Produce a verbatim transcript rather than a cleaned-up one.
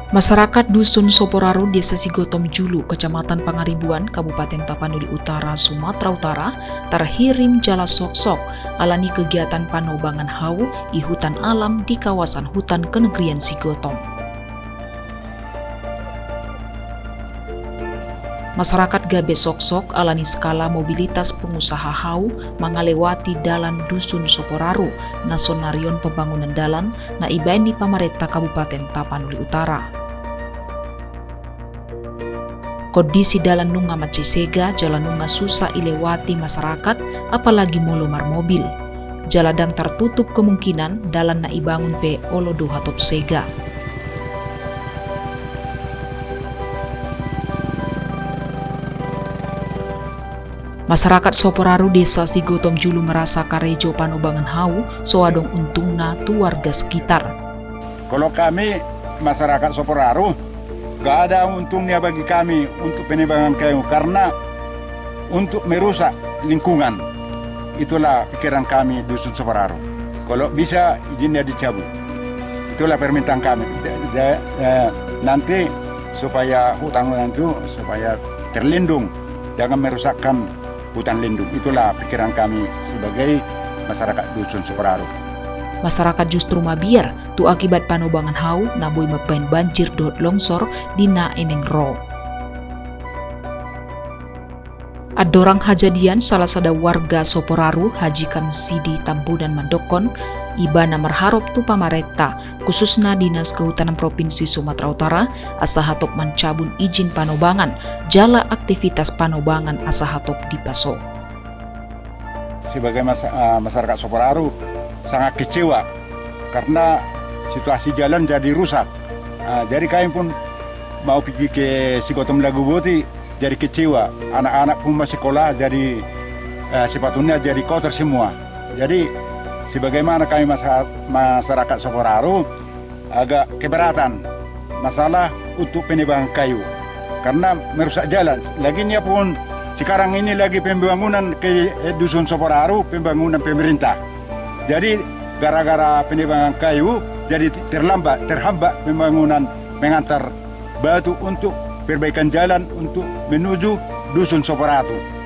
Masyarakat Dusun Soporaru, Desa Sigotom Julu, Kecamatan Pangaribuan, Kabupaten Tapanuli Utara, Sumatera Utara, tarhirim jala soksok alani kegiatan panobangan hau i hutan alam di kawasan hutan kenegrian Sigotom. Masyarakat gabe soksok alani skala mobilitas pengusaha hau mangalewati dalan Dusun Soporaru, na sonari on pembangunan dalan na ibaen ni pamarenta Kabupaten Tapanuli Utara. Kondisi dalan nunga mansai sega, jala nunga susa ilewati masyarakat, apalagi molo marmobil. Jala ndang tartutup kemungkinan dalan na ibangun pe olo do hatop sega. Masyarakat Soporaru, Desa Sigotom Julu, merasa karejo panobangan hau so adong untungna tu warga sekitar. Kalau kami, masyarakat Soporaru, gak ada untungnya bagi kami untuk penebangan kayu karena untuk merusak lingkungan. Itulah pikiran kami Dusun Soporaru. Kalau bisa izinnya dicabut. Itulah permintaan kami. Ja-, ja-, eh, nanti supaya hutan-hutan itu supaya terlindung, jangan merusakkan hutan lindung. Itulah pikiran kami sebagai masyarakat Dusun Soporaru. Masyarakat justru mabiar tu akibat panobangan hau na boi mambaen banjir dohot longsor di na eneng ro. Andorang hajadian, salah sada warga Soporaru, Haji Kamsidi Tambunan, mandokkon, ibana marharap tu pamarenta, khususna Dinas Kehutanan Provinsi Sumatera Utara, asa hatop mancabun izin panobangan, jala aktivitas panobangan asa hatop dipaso. Sebagai mas-, eh, masyarakat Soporaru sangat kecewa karena situasi jalan jadi rusak. Eh, jadi kami pun mau pergi ke Sigotom Laguboti jadi kecewa. Anak-anak pun masih sekolah jadi, eh, sepatunya jadi kotor semua. Jadi sebagaimana kami masa-, masyarakat Soporaru, agak keberatan masalah untuk penebangan kayu karena merusak jalan. Laginya pun sekarang ini lagi pembangunan ke, eh, Dusun Soporaru, pembangunan pemerintah. Jadi gara-gara penebangan kayu jadi terlambat, terhambat pembangunan mengantar batu untuk perbaikan jalan untuk menuju Dusun Soporaru.